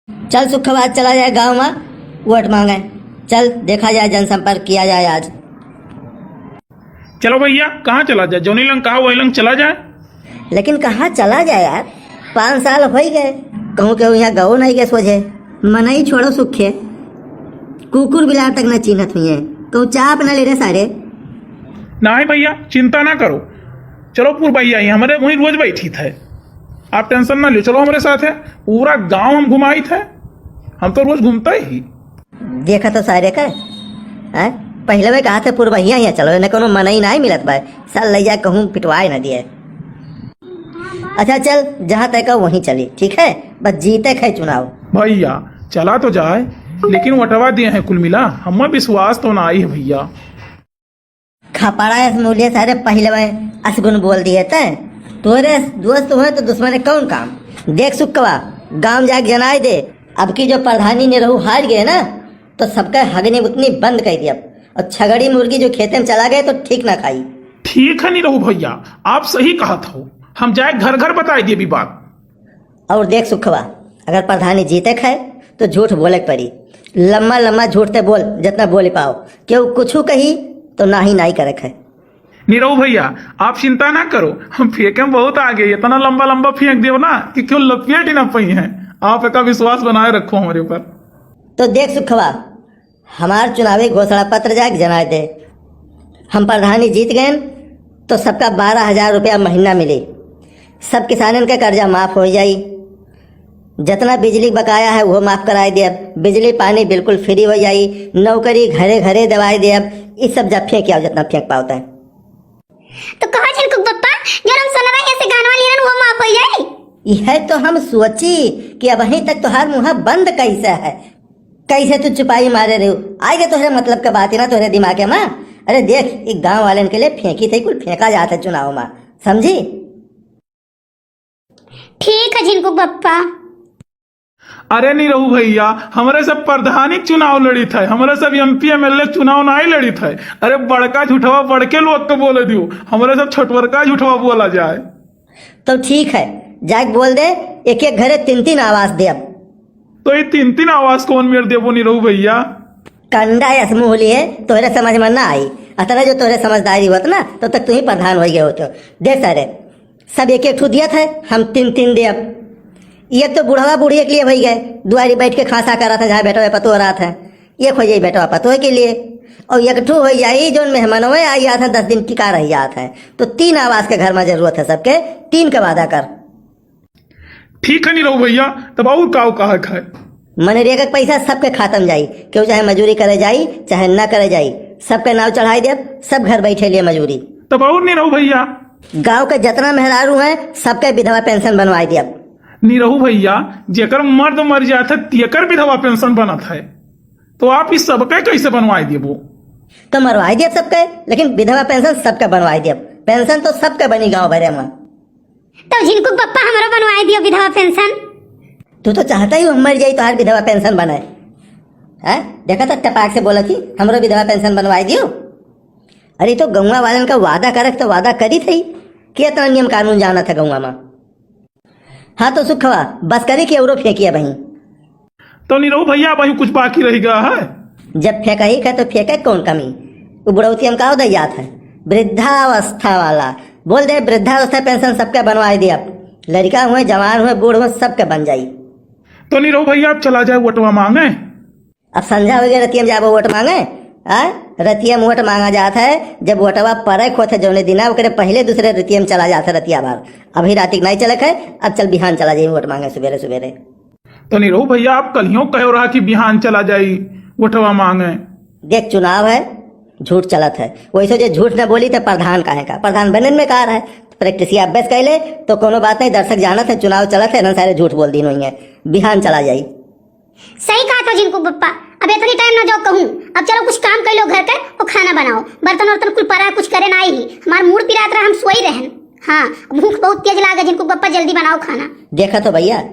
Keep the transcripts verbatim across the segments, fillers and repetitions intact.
चल सुखवा, चला जाए गाँव मा वोट माँगे। चल देखा जाए, जनसंपर्क किया जाए आज। चलो भइया, कहाँ चला जाए? जौनी लंग कहा वही लंग चला जाए। लेकिन कहाँ चला जाए यार, पाँच साल होइ गए, कहूँ केहू यहाँ गओ नहीं गए सोझे। मनई छोड़ो सुखे, कुकुर बिलार तक न चीन्हत हुइहैं, कहूँ चाप न ले रहे सारे। नाहीं भइया, चिंता ना करो, चलो पुरबहिया ही हमरे वहीं रोज बैठित है, आप tension ना लियो, चलो हमरे साथे, पूरा गाँव हम घुमाइत है, हम तो रोज घूमते ही। देखा तो सारे का, हैं? पहिले वे कहा थे पुरबहिया ही चलो, इन्हें कोनो मनई नाहीं मिलत बा, साल ले जाए कहूँ पिटवाए ना दिए। अच्छा चल, जहाँ तय का वहीं चली, ठीक है, बस जीते खे चुनाव। भइया, चला तो जाए, लेकिन वोटवा दिए हैं कुल मिला, हमें विश्वास तो नाहीं है भइया। खपड़ा अस मूलिया सारे पहिले वे असगुन बोल दिए तै। तोरे दोस्त हुए तो दुश्मन कौन काम? देख सुखवा, गाँव जाके जनाए दे, अब की जो प्रधानी निरहू हार गए ना, तो सबका हगनी उतनी बंद कर दिया। और छगड़ी मुर्गी जो खेते में चला गए तो ठीक ना खाई। ठीक है निरहू भइया, आप सही कहत हो, हम जाए घर घर बताए दिए भी बात। और देख सुखवा, अगर प्रधानी जीते खे तो झूठ बोले के पड़ी। लम्मा लम्मा झूठ ते बोल, जितना बोली पाओ। केहू कुछू कही तो नाहीं नाहीं करे खे। निरहू भइया, आप चिंता ना करो, हम फेंके में बहुत आगे, इतना लंबा लंबा फेंक देव ना कि केहू लपेट ही ना पइहैं। आप एका विश्वास बनाए रखो हमरे ऊपर। तो देख सुखवा, हमार चुनावी घोषणा पत्र जाके जनाए दे। हम प्रधानी जीत गए तो सबका बारह हजार रुपया महीना मिली, सब किसानन के कर्जा माफ होइ जाई, जितना बिजली बकाया है वो माफ कराए देब, बिजली पानी बिल्कुल free होइ जाई, नौकरी घरे घरे देवाए देब। ई सब जा फेंक आओ, जितना फेंक पाओ तै। तो कहो झिनकुक बप्पा, जो हम सोनवा ऐसे गानवा लियन वो माफ होइ जाई? यह तो हम सोची कि अबहीं तक तोहार मुँह बंद कैसे है, कैसे तू चुपाई मारे रहे हो? आइगे तोहरे मतलब के बात ही ना तोहरे दिमाग में। अरे देख, ई गाँव वालन के लिए फेंकी थे, कुल फेंका जात है चुनाव में, समझी? ठीक है झिनकुक बप्पा। अरे निरहू भइया, हमरे सब प्रधानी के चुनाव लड़ित है, हमरे सब MP MLA के चुनाव नाहीं लड़ित है। अरे बड़का झूठवा बड़के लोग के बोले दियो, हमरे सब छोटवरका झूठवा बोला जाए। तो ठीक है, जाके बोल दे, एक एक घरे तीन तीन आवास देब। तो ये तीन तीन आवास कौन मेर देबो निरहू भइया? कंडा यस मुँह लिए, तोहरे समझ में ना आई। अतना जो तोहरे समझदारी होत ना, तब तक तू ही प्रधान होइ गए होतो। देख सारे, सब एक एक ठू दियत है, हम तीन तीन देब। ये तो बुढ़वा बुढ़िया के लिए होइ गए, दुआरी बैठ के खाँसा करत है, जहाँ बेटवा पतोह रहत है, एक होइ जाई बेटवा पतोह के लिए। और एक ठू होइ जाई, जौन मेहमानवे आई जात है, दस दिन टिका रह जात है, तो तीन आवास के घर में जरूरत है सबके, तीन के वादा कर। ठीक है निरहू भइया, तब और काव कहे खाए? मनरेगा के पैसा सबके खाता में जाई, केहू चाहे मजूरी करे जाई, चाहे ना करे जाई, सबके नाव चढ़ाई देब, सब घर बैठे लिए मजूरी। तब और निरहू भइया? गाँव के जितना मेहरारू हैं, सबके विधवा पेंशन बनवाई देब। निरहू भइया, जेकर मर्द मर जात है, तेकर विधवा पेंशन बनत है, तो आप इस सबके कैसे बनवाई देबो? तो मरवाई देब सबके, लेकिन विधवा पेंशन सबके बनवाई देब। पेंशन तो सबके बनी गाँव भरे में। तो झिनकुक बप्पा हमरो बनवाए दियो विधवा पेंशन। तू तो चाहता ही हम मर जाई तो हर विधवा पेंशन बने। हैं? देखा तो टपाक से बोला थी, हमरो विधवा पेंशन बनवाए दियो। अरे तो गौवा वालन का वादा करक तो वादा करी थी, के इतना नियम कानून जाना था गौवा में। हाँ तो सुखवा, बस करी कि औरो फेंकिया बही। तो निरहू भइया, अबहीं कुछ बाकी रहि गया है? जब फेंकही का तो फेंके कौन कमी? उ बुढ़ौती हम का दे जात है? वृद्धावस्था वाला। बोल दे, वृद्धावस्था पेंशन सबके बनवाई दे अब। लड़का हुए, जवान हुए, बूढ़ हुए, सबके बन जाई। तो निरहू भइया, अब चला जाए वोटवा मांगे। अब संझा होइ गए, रतिया में जाबो वोट मांगे? आ? रतिया में वोट मांगा जात है, जब वोटवा परे खोत है जौने दिना, ओकरे पहिले दूसरे रतिया में चला जात है रतिया बार। अभी रातिक नहीं चलक है, अब चल बिहान चला जाई वोट मांगे सुबेरे सुबेरे। तो निरहू भइया, आप कलियों कहो रहा कि बिहान चला जाई वोटवा मांगे। देख, चुनाव है, झूठ चलत है, वैसे जे झूठ न बोली तो प्रधान काहे का, प्रधान बनन में कार है। प्रैक्टिस या अभ्यास कैले तो कोनो बात नहीं, दर्शक जानत है चुनाव चलत है, इन्हन सारे झूठ बोल दीन हुई है, बिहान चला जाई। सही कहा था झिनकू पप्पा, अब इतनी टाइम ना जाओ कहूँ, अब चलो कुछ काम कर लो घर के, वो खाना बनाओ, बर्तन वर्तन कुल परा, कुछ करे ना आई, हमार मूड पिरात रहा, हम सोई रहन। हाँ, भूख बहुत तेज लागे झिनकू पप्पा, जल्दी बनाओ खाना। देखा तो भइया,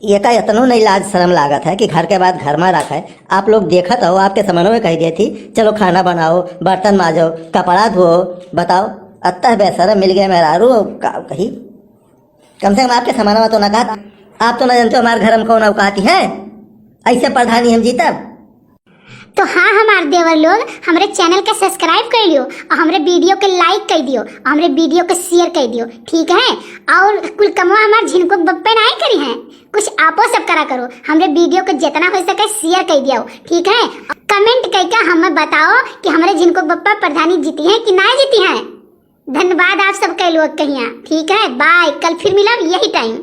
एका इतनो नहीं लाज शर्म लागत है कि घर के बात घर में रखे। आप लोग देखत हो, आपके समनवे कही देती, चलो खाना बनाओ, बर्तन माजो, कपड़ा धो, बताओ, अतः बेशरम मिल गए मेहरारू, का कही? कम से कम आपके समनवा तो ना कहत। आप तो ना जानते हो हमारे घर में कौन औकात है। ऐसे प्रधानी हम जीतब? तो हाँ हमार देवर लोग, हमरे channel के subscribe कर लियो और हमरे video के like कर दियो और हमरे video के share कर दियो, ठीक है? और कुल कमवा हमार झिनकुक बप्पे नाहीं करी हैं, कुछ आपो सब करा करो। हमरे video के जितना हो सके share कर दियो, ठीक है? Comment करके हमें बताओ कि हमरे झिनकुक बप्पा प्रधानी जीती हैं कि नाहीं जीती हैं। धन्यवाद आप सब के लोग कहिया, ठीक है? Bye, कल फिर मिलब यही time।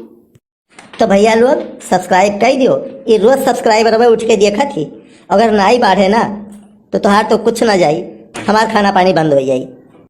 तो भैया लोग subscribe कर दियो, ये रोज subscriber अब उठ के देखत ही, अगर नाहीं बढ़े ना तो तोहार तो कुछ ना जाई, हमार खाना पानी बंद हो जाई।